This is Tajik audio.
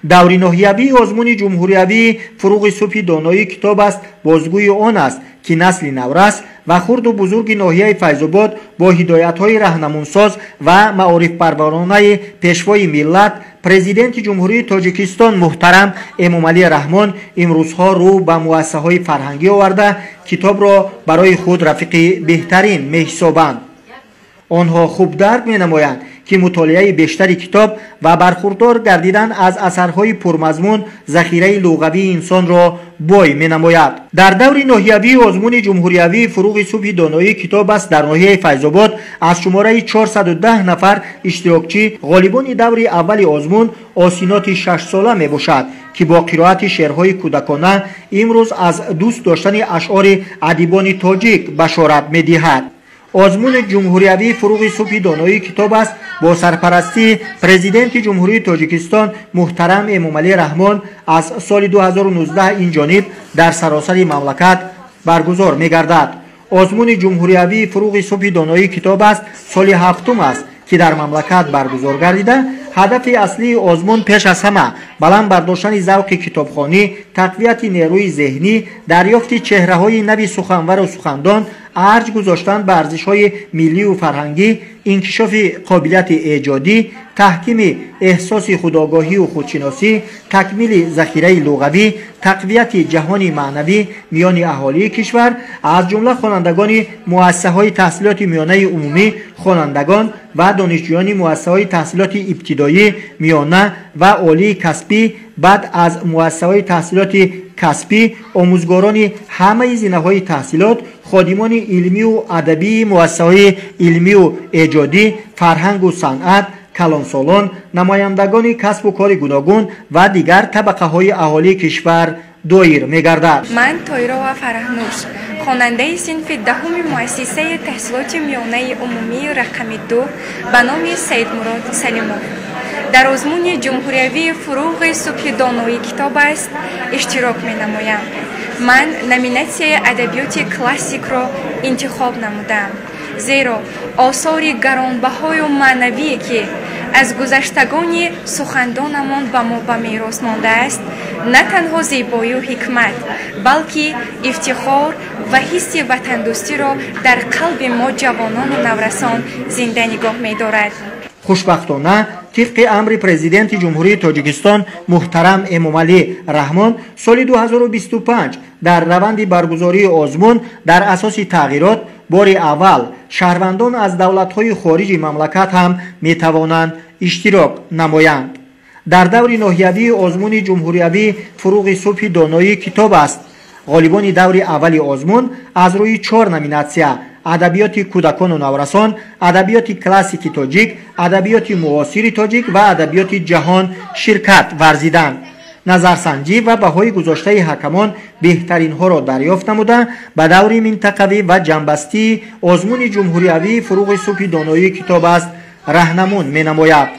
Даври ноҳиявии озмуни ҷумҳуриявии «Фуруғи субҳи доноии китоб аст» бозгӯи он аст, ки насли наврас ва хурду бузурги ноҳияи Файзобод бо ҳидоятҳои раҳнамунсоз ва маорифпарваронаи Пешвои миллат, Президенти Ҷумҳурии Тоҷикистон муҳтарам Эмомалӣ Раҳмон имрӯзҳо рӯ ба муассисаҳои фарҳангӣ оварда, китобро барои худ рафиқи беҳтарин меҳисобанд. Онҳо хуб дарк менамоянд, ки мутолиаи бештари китоб ва бархурдор гардидан аз асарҳои пурмазмун захираи луғавии инсонро бой менамояд. Дар даври ноҳиявии озмуни ҷумҳуриявии «Фуруғи субҳи доноии китоб аст» дар ноҳияи Файзобод аз шумораи 410 нафар иштирокчӣ ғолибони даври аввали озмун осиноти 6-сола мебошад, ки бо қироати шеърҳои кӯдакона имрӯз аз дӯст доштани ашъори адибони тоҷик башорат медиҳад. Озмуни ҷумҳуриявии «Фуруғи субҳи доноии китоб аст» бо сарпарастии Президенти Ҷумҳурии Тоҷикистон муҳтарам Эмомалӣ Раҳмон аз соли 2019 ин ҷониб дар саросари мамлакат баргузор мегардад. Озмуни ҷумҳуриявии «Фуруғи субҳи доноии китоб аст» соли ҳафтум аст, ки дар мамлакат баргузор гардида, ҳадафи аслии озмун пеш аз ҳама баланд бардоштани завқи китобхонӣ, тақвияти нерӯи зеҳнӣ, дарёфти чеҳраҳои нави суханвару сухандон, арҷ гузоштан ба арзишҳои миллию фарҳангӣ, инкишофи қобилияти эҷодӣ, таҳкими эҳсоси худогоҳию худшиносӣ, такмили захираи луғавӣ, тақвияти ҷаҳони маънавӣ миёни аҳолии кишвар, аз ҷумла хонандагони муассисаҳои таҳсилоти миёнаи умумӣ, хонандагон ва донишҷӯёни муассисаҳои таҳсилоти ибтидоӣ, миёна ва олии касбӣ, баъд аз муассисаҳои таҳсилоти касбӣ, омӯзгорони ҳамаи зинаҳои таҳсилот, ходимони илмию адабии муассисаҳои илмию эҷодӣ, фарҳангу санъат, калонсолон, намояндагони касбу кори гуногун ва дигар табақаҳои аҳолии кишвар доир мегардад. Ман Тоирова Фараҳнуш, хонандаи синфи 10-уми муассисаи таҳсилоти миёнаи умумии рақами 2 ба номи Саидмурод Салимов, дар озмуни ҷумҳуриявии «Фуруғи субҳи доноии китоб аст» иштирок менамоям. Ман номинатсияи адабиёти классикро интихоб намудам, зеро осори гаронбаҳою маънавие, ки аз гузаштагони сухандонамон ба мо ба мерос мондааст, на танҳо зебоию ҳикмат, балки ифтихор ва ҳисси ватандӯстиро дар қалби мо, ҷавонону наврасон, зинда нигоҳ медорад. Хушбахтона, тибқи амри Президенти Ҷумҳурии Тоҷикистон муҳтарам Эмомалӣ Раҳмон соли 2025 дар раванди баргузории озмун дар асоси тағйирот бори аввал шаҳрвандон аз давлатҳои хориҷи мамлакат ҳам метавонанд иштирок намоянд. Дар даври ноҳиявии озмуни ҷумҳуриявӣ «Фуруғи субҳи доноии китоб аст» ғолибони даври аввали озмун аз рӯи чор номинатсия: адабиёти кӯдакону наврасон, адабиёти классики тоҷик, адабиёти муосири тоҷик ва адабиёти ҷаҳон ширкат варзиданд. Назарсанҷӣ ва баҳои гузоштаи ҳакамон беҳтаринҳоро дарёфт намуда, ба даври минтақавӣ ва ҷамъбастии озмуни ҷумҳуриявии «Фуруғи субҳи доноии китоб аст» раҳнамун менамояд.